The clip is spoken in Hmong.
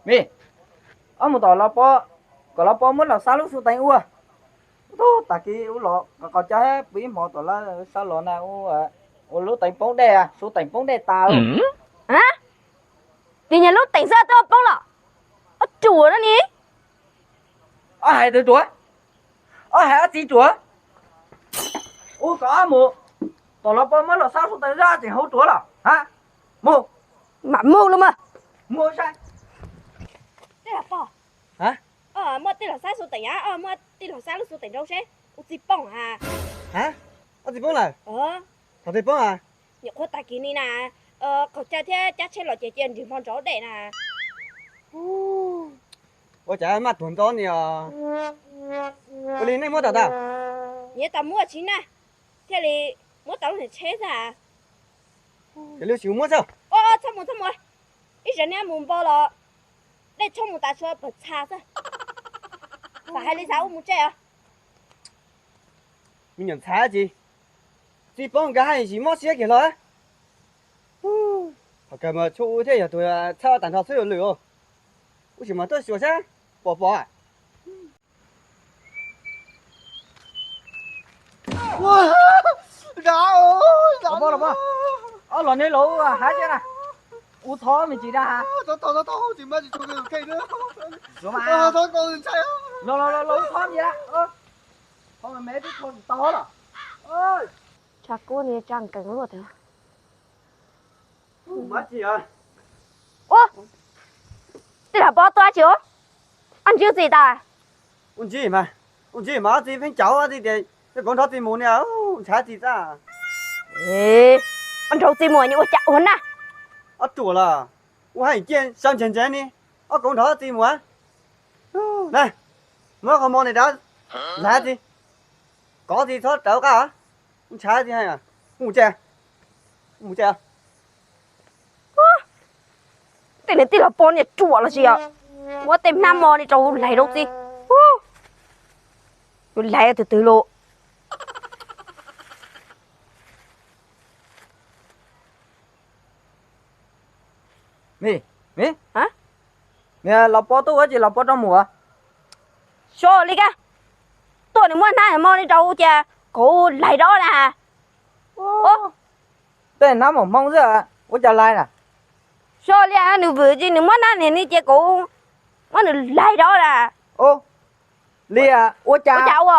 Mej, wb mus tom los pov, kom los pov muab los xab lub xu teev ua. Tag kis ub los qos cov pw ib hmo tom lawm, sab los na ua lub teev poob dej, xu teev poob dej tas. Tis nyag lub teev xwb twb poob los? Ob ruam no ni. Ob hais twg ruam? Ob hais ob txiv ruam? Ub, kom wb mus tom los pov muab los xab xu teev zaj tseem hauv ruam los ha? Mus. Mam mus los mas. Mus saib. Tej los pov, muab tej los xab xu teev, muab tej los xab lub xu teev rau seb ua txiv poob ha. Ha? Ua txiv poob lawm? Thaum twg poob a? Nyuam qhuav tag kis ni na, qaug cawv thiab cab tsheb los ces cia nrig hmo nrov dej na. Ua cas maj tuag nto ni os. Ua li nej muab tau tas? Nyiav tas muab tsis na, thiaj li muab tau lub niag tsheb xwb. Ces lub tsis muab xwb. Txhob mus, txhob mus, ib zaug neb mus npo los dej tshoob mus tas tshuav pawg txha xwb. Fam hais li xav ua mus tseg os. Me nyuam ntxhais tsis, txiv poob nkawd haj yam tsis mob siab kiag los. Qhov kawg mas tshuav wb thiab yog tus txhawb tag nrho xwb yuav lwm. Wb tsis mas tuaj xyuas sab pom pom. Los pov, los pov, los neb los hab thiab na. Ua thov me ntsis da ha. Los los los ua thov ntsia. Thov me me twb thov tsis tau los. Tsa kub ni tsa nkees luaj tag. Ua, tej zaum pov tuaj tsis ua, ua ntsis txiv tas. Ua ntsis mas, ua ntsis mas ob txiv pheej caum ob txiv tias yog kauv nrov txiv mus ni, ntshai txiv tas. Ob nrov txiv mus ni ua cas ua na. Ob ruam los, ua haj yam ciaj sab ntsev ntsev ni, ob kauv nrov txiv mus. Na, muab qhov mo ni rau, lav txiv, kov txiv txhob rawv qab, ntshai txiv. Mus tsev, mus tsev. Tej niag tij laug pog niag ruam los sis yog muab tej hnab mo ni rau lais rau txiv. Yuav lais tus twg los? Niag los pov tuaj ua cas los pov rov mus? Xyov li kag, tuaj nws muab hnab mo ni rau cia kauv lais rov na. Tej hnab mom hmoo xwb ua cas lais na? Xyov li nws vwm ces nws muab hnab niag ni cia kauv muab nws lais rov na. Li ua cas ua?